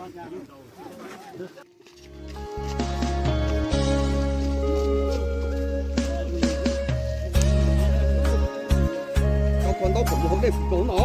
Cov kua ntaub kom mus hauv dej puv kaus no.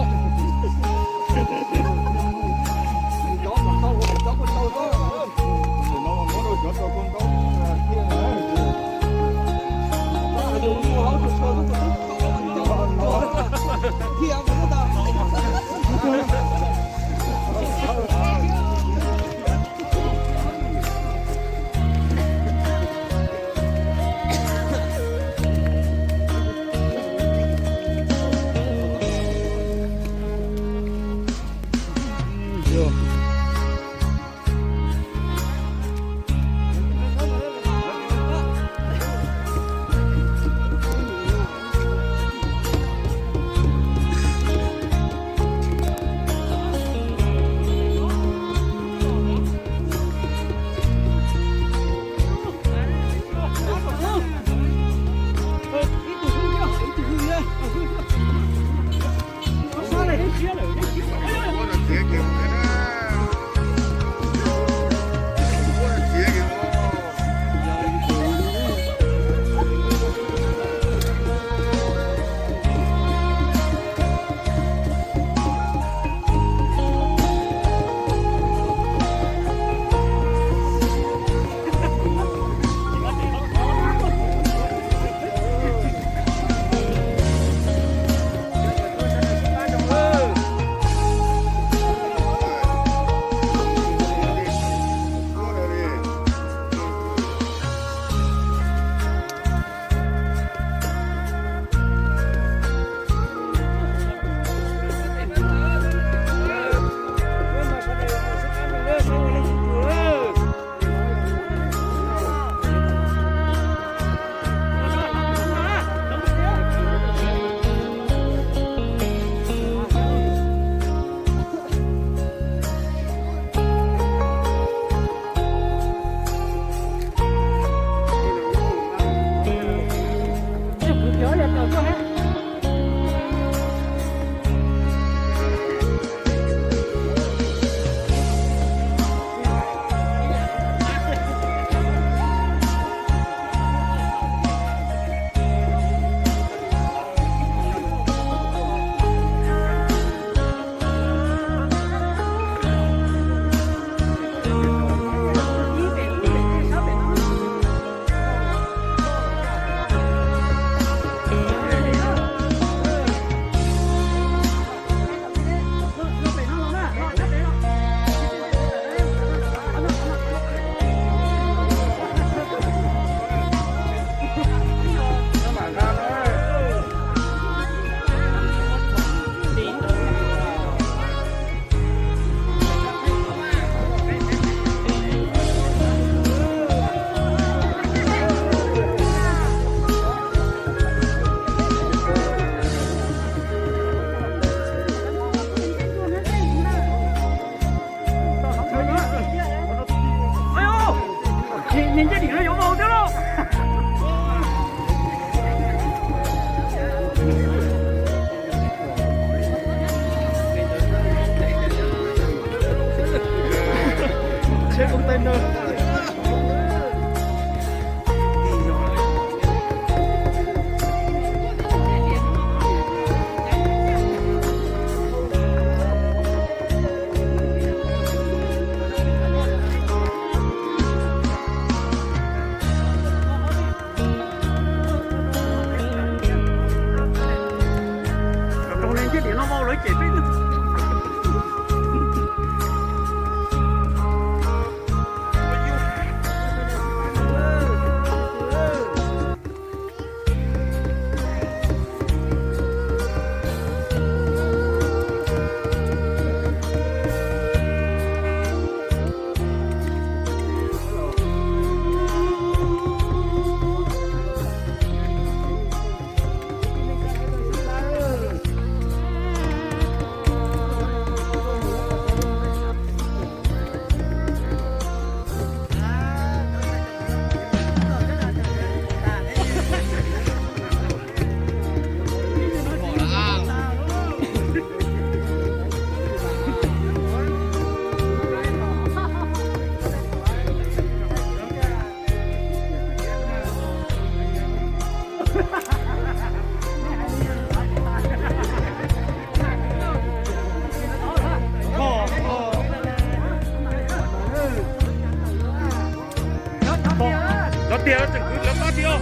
Tseem kwv lawv qab tiag,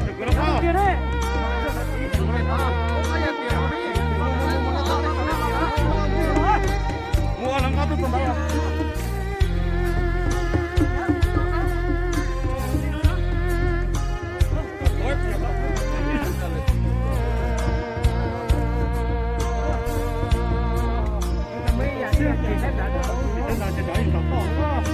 tseem kwv lawv qab. Mus lawv qab tuaj tau ntawd.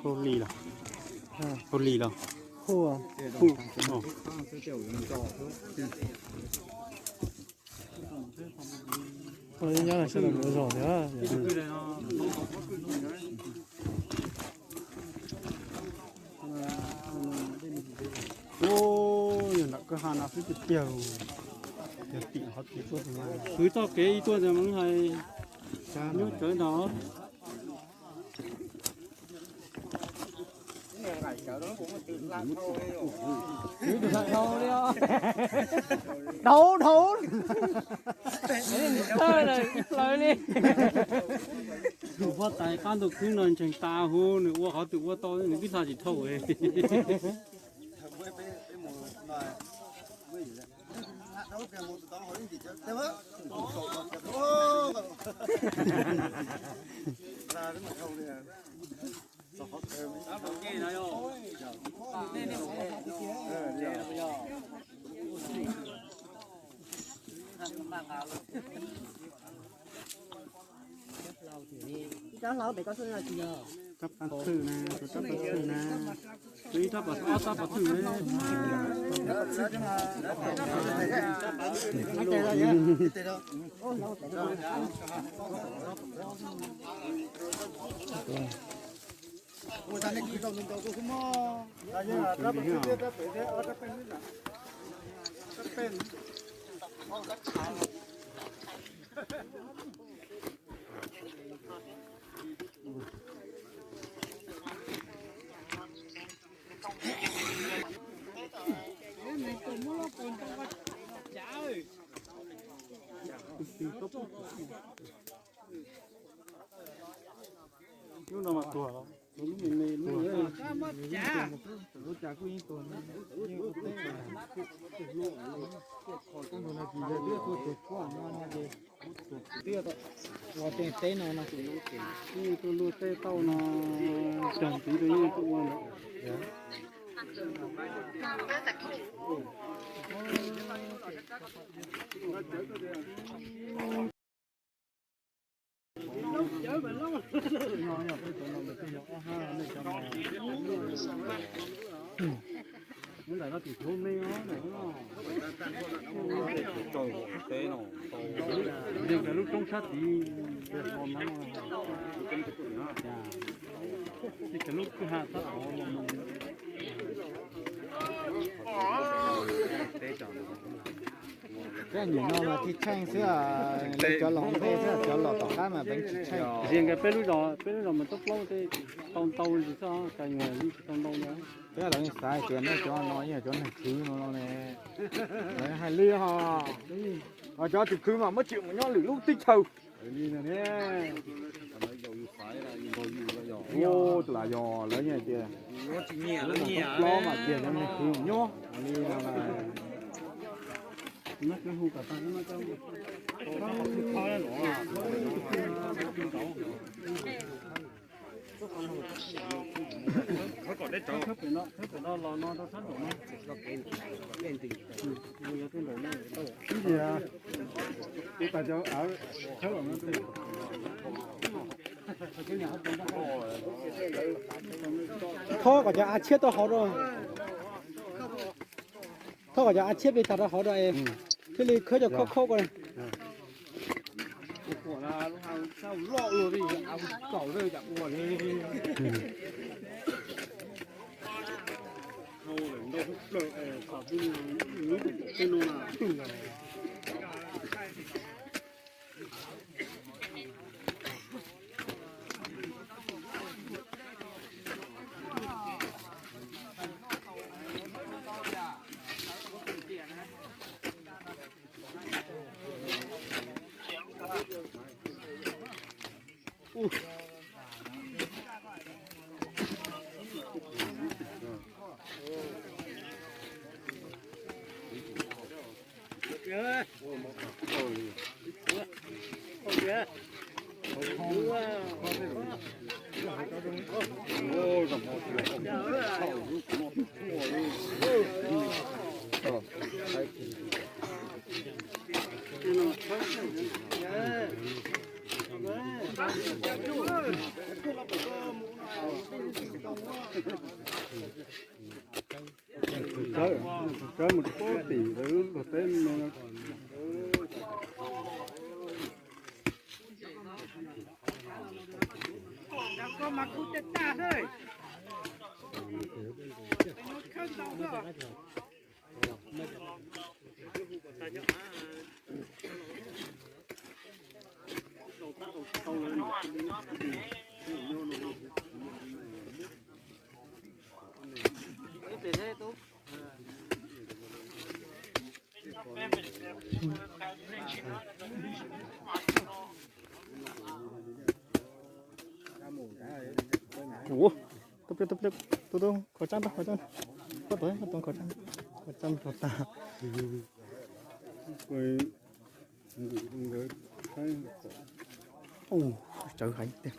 Hauj li los, hauj li los, hauj, hauj. Nyob sawv daws mus zos thiab. Ua, yog nram kwj ha no xwb tiag tiag, yog tim qhov tim tuaj mas. Kwv txoj kev ib tuaj ntawd mas hais nyuaj tsawv ntag. Dhau dhau, thawj lawm ib plaws li. Tus huab tais qab ntuj khwb no ntseeg tas huv, nws ua qhov twg ua tau, nws twb hla tsis dhau. Rab pam thwm na, tus rab pam thwm na, tus ib rab pam, ob rab pam thwm na. Lub no mas tuag, lub me me lub. Lub cas kuj yeej tuag. Tus no tsis yog twb tuag tuag pob no no ces, ua tej teb no no, kuj tuaj luaj tej tauj no, cog ntxiv rau yeej tuaj ua ntawd. Lub ntawm no tim hauv me os, ntawm no. Lub roob sab tid, ces cov lub kwj ha sab tod los mus. Tej nyuam no mas tsis tsheej xwb, cov los ntej xwb, cov los tom qab mas peev tsis tsheej. Zias nkawd peb lub zos, peb lub zos mas tau plaub tej, tau ntau ntsis xwb, cas nyuam li tsis tau ntau ntawd. Peb lawv xav hais tias nej cov no yeej yog cov neeg khwv no no ne. Lawv hais li ho, cov tsis khwv mas muab tsim mus nyob lwm lub teb chaws. Li no ne, ua lam yog lawv yeej tias, tau plaub mas tias cov neeg khwv mus nyob li no. Thob kom cov av tshiab tau hauv rau. Thob kom cov av tshiab pes tag rau hauv rau es thiaj li khawb cov khob khob ko. Loj ua li, kaum lawm cas ua li. Tus tsawb, tus tsawb mus rau pem lawv lub luag teb no. Ua, tub pliab, tub pliab, tub tub, kho tsab tau, kho tsab, koj tau, koj tau kho tsab, kho tsab rau tag. Ua, tsawv heev tiag.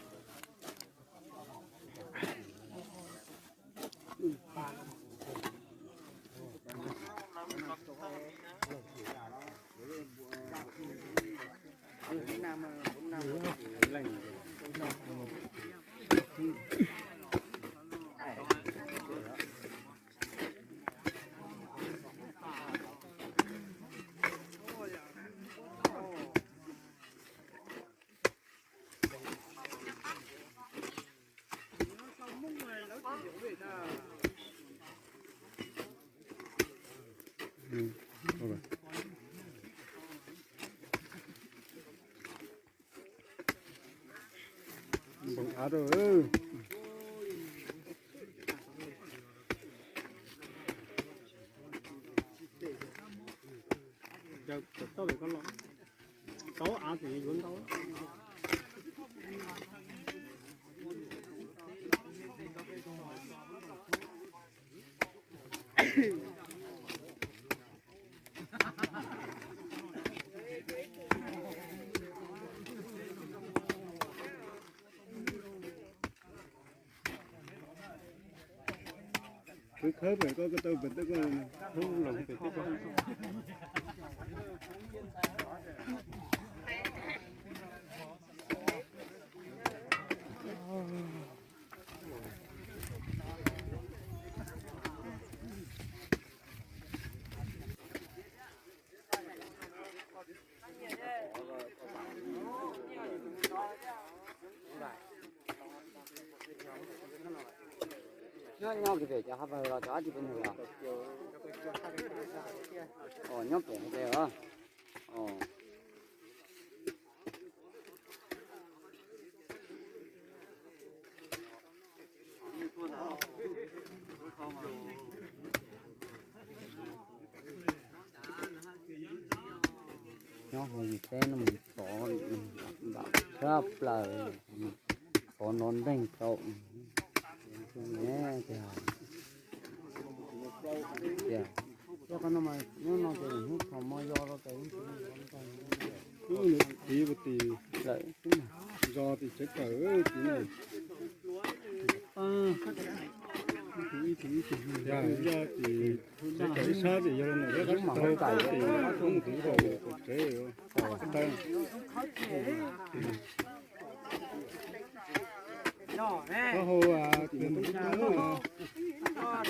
Npau av rau. Tau av tes yuav ntau. Khawb khawb pem koj, koj tau pem teb koj, khawb los pem teb koj. Nyob nyob kiag pem cov hav pawg los cov dab tsi pem nws los? Os, nyob pem hauv pem os. Os. Nyob hauv yus teb no mus tod nram tshaj plaws, tod nrov nteeg tau. Tias, tias, tias, nyob no ces hnub thaum mo yo rau ces tiv ua tis lawm, zos tim tsev kawm tim no. Yog tim tsev kawm ib sab tim yog no, ib sab tim ub tim hauv tsev. Qhov hauv tim ub,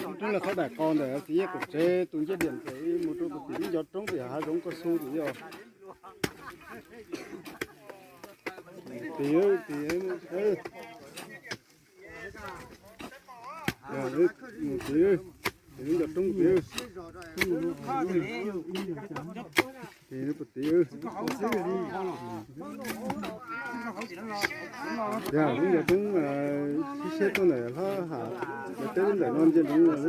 roob lawv qhov daim qos ntawm txiv yej qaum tsev tus ncej diam ntawd mus rau tim ib ncov roob tim hav zoov kaj su tim yog. Tim, tim, tim. Lub ncov roob tid, ces lub puag tid. Yog lub ncov roob siab siab tuaj ntawm hlob Ham, lawv teb lub ntawm no ntsia ntsoov lub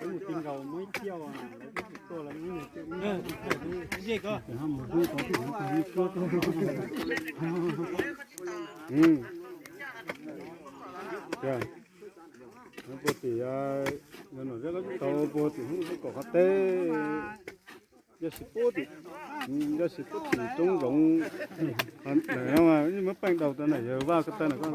roob ncov ncov nyuj siab siab saud. Puag tim, no zeb tau puag tim hnub kom qhov teb, yog sis puag tim, yog sis puag tim roob zoov, muab peej daus rau na yawg Vaj ko taw na koj.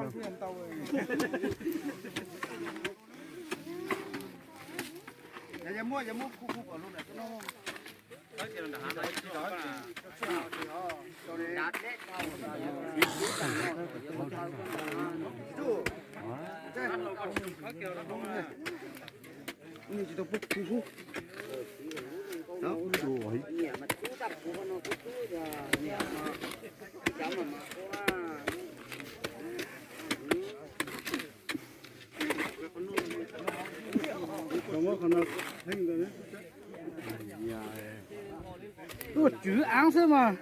Tuaj tswv aav xwb mas.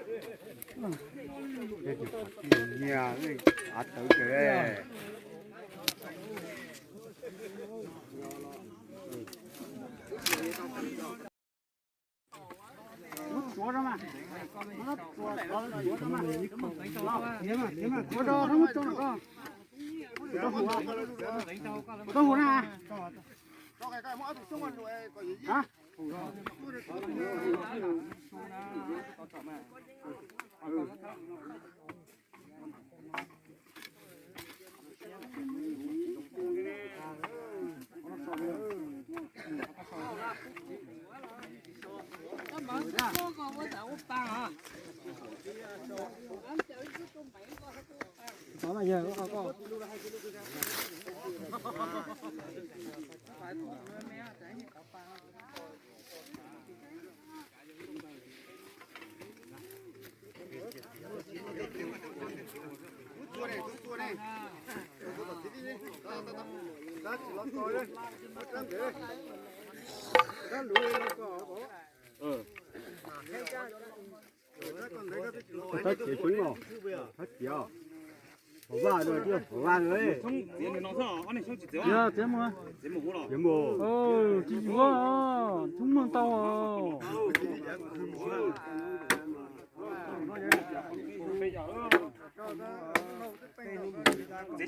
Av tawv kawg. Thab kiav xyoob os, thab kiav os. Hauv vaj, hauv vaj. Txiav mus, txiav mus. Tsis yuav, xyoob muag tau. Txiav xyoob mus.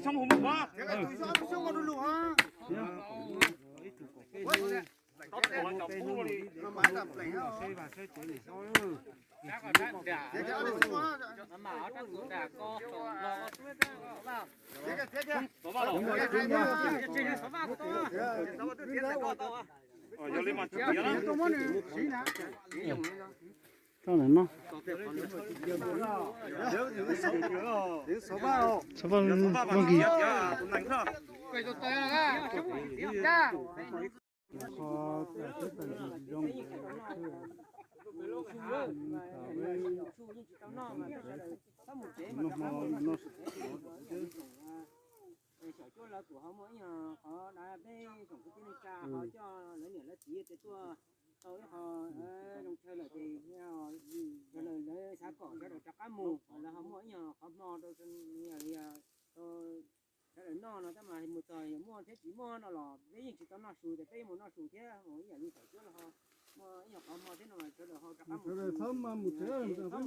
Xav vaj, vaj kis. Xyom cuab lawv kuj ho muaj ib yam qhov dav, peb tsoom kwv tij neej tsa ho coj lawv niam lawv txiv ces tuaj tau ib qho zoo chaw lawm ces yog lawv xav kom sawv daws rov qab mus, lawv ho muaj ib yam qhov hmo rau sawv daws noj no tab mas mus txog yog muaj thiab tsis muaj no los peb yeej tsis tau noj su ces peb mus noj su thiab, mus ib yam li xyom cuab los ho muaj ib yam qhov hmo thiab no sawv daws ho rov qab mus. Sawv daws txhob mus tsev, txhob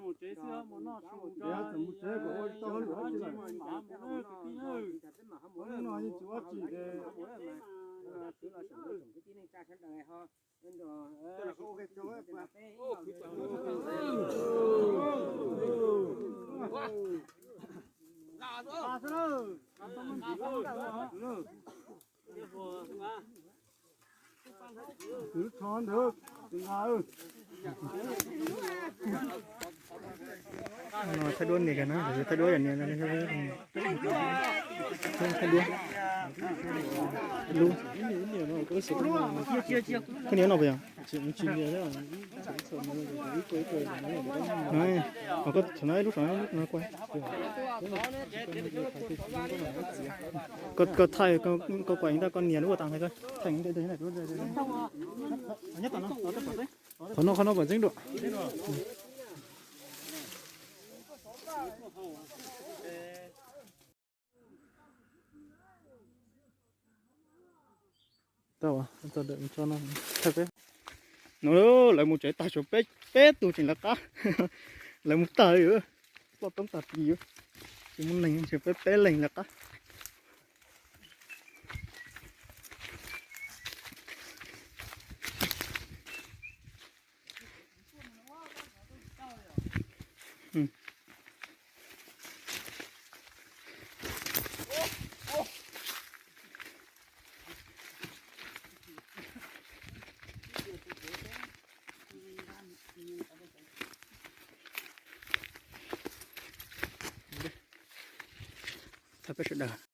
mus tsev xwb, mus noj su, txhob mus tsev kom ua tau hauj lwm dab tsi lawm. Hnub no yeej tsis ua tsi ces Thawj duab nias kiag na, thawj duab yog nias, thawj duab. Lub, koj nias no puas yog? Koj thaij, koj kuam ntawm koj nias lub ua tas hais koj thaij. Qhov no, qhov no pom ntseeb dua. No lawv mus tsev tag, tshuav peb tug tseem lawv qab. Lawv mus tag li, ploj toob tag pis, tsis muaj neeg, tshuav peb peb leeg lawv qab. Thov peb sawv daws